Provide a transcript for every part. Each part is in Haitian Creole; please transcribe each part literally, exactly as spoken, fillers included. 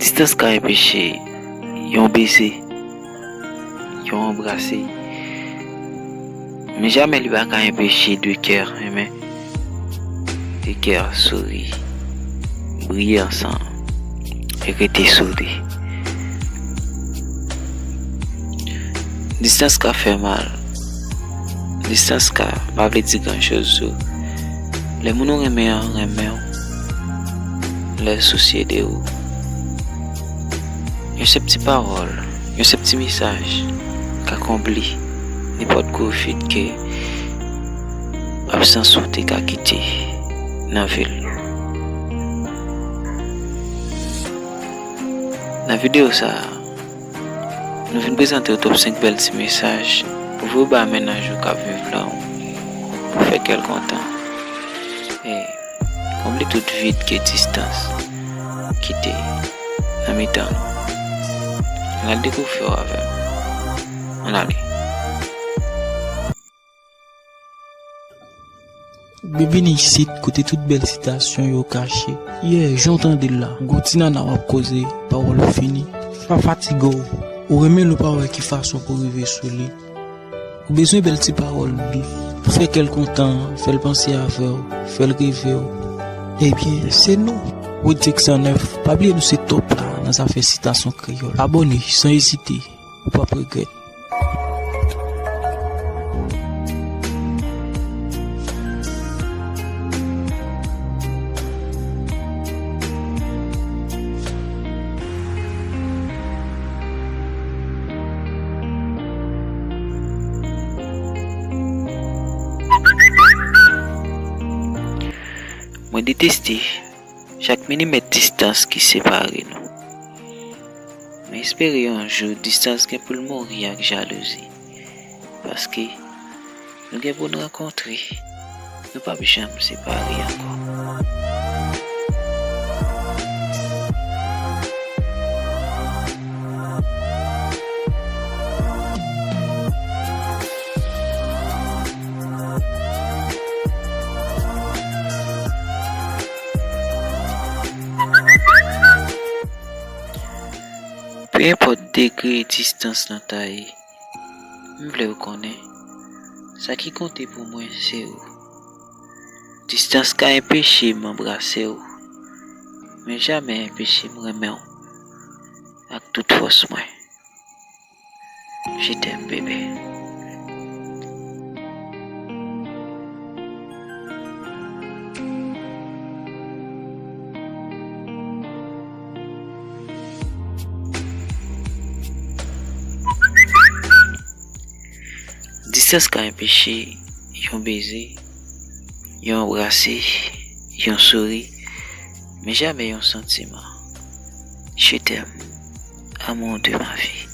Distans ka enpeche yon beze, yon anbrase, men jamè li pa ka enpeche de kè renmen, de kè souri, briye ansanm e rete souri. Distans ka fè mal. Distans ka pa vle di gran choz sou lè moun ou renmen an renmen w, lè l sousye de ou. Yon senp ti pawòl, yon senp ti mesaj ka konble nenpòt gwo vid ke absans ou te ka kite nan vi l. Nan videyo sa a, nou vin prezante w top senk bèl ti mesaj pou voye ba mennaj ou k ap viv lwen w, pou fè kè l kontan e konble tout vid ke distans kite nan mitan nou. Ann al dekouvri yo avè m. Ann ale. Byenvini isit, kote tout bèl sitasyon yo kache. Yeah, jan w tande l la, gwo ti nana w ap koze, pawòl ou fini. Pa fatige w, ou renmen l ou pa wè ki fason pou rive sou li. Ou bezwen bèl ti pawòl dous, pou fè kè l kontan, fè l panse avè w, fè l reve w. Ebyen, se nou. Wid senk san nèf, pa bliye nou se top la nan zafè sitasyon kreyòl. Abòne san ezite, ou p ap regrèt. Mwen deteste chak milimèt distans ki separe nou. Mwen espere yon jou distans gen pou l mouri ak jalouzi. Paske nou gen pou n rankontre, nou p ap janm separe ankò. Pe enpòt degre distans nan ta ye, m vle w konnen, sa ki konte pou mwen se ou. Distans ka enpeche m anbrase w, men jamè enpeche m renmen w ak tout fòs mwen. Je t'aime, bébé. Distans ka enpeche yon beze, yon anbrase, yon souri, men jamè yon santiman. Je t'aime, amour de ma vie.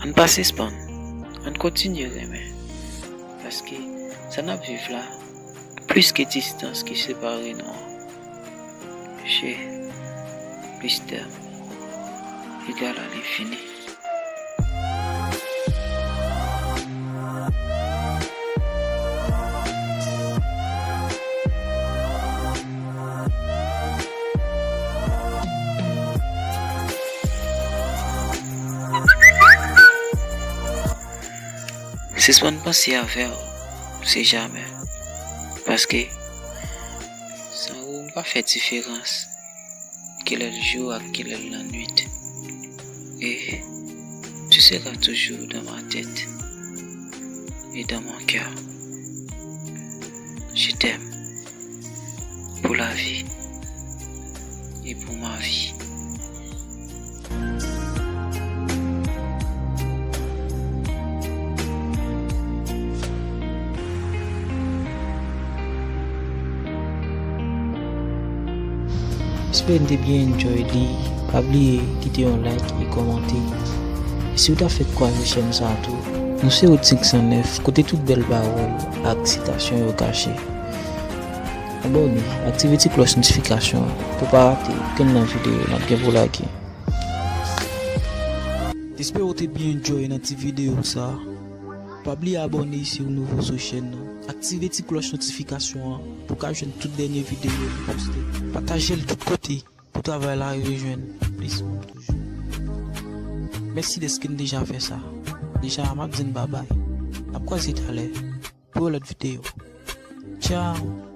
Ann pa sispann, ann kontinye renmen, paske sa n ap viv la, plis ke distans ki separe nou an. Je plus t'aime egal a lenfini. Sispann panse avè w, se jamè. Paske san ou, m pa fè diferans kilè l jou ak kilè l lannwit. Et tu seras toujours dans ma tête et dans mon cœur. Je t'aime pour la vie et pour ma vie. Espere n te byen enjoy li. Pa bliye kite yon like e kòmante. E si w ta fèk kwaze chèn sa a tou, nou se Wid senk san nèf, kote tout bèl pawòl ak sitasyon yo kache. Abòne, aktive ti klòch notifikasyon an pou w pa rate okenn nan videyo n ap gen pou lage. Espere w te byen enjoy nan ti videyo sa. Pa bliye abòne si w nouvo sou chèn nan. Aktive ti klòch notifikasyon an pou w ka jwenn tout dènye videyo nou poste. Pataje l tout kote pou travay la rive jwenn plis moun toujou. Mèsi dèske n deja fè sa. Deja, m ap di n babay. N ap kwaze talè pou yon lòt videyo. Tchao!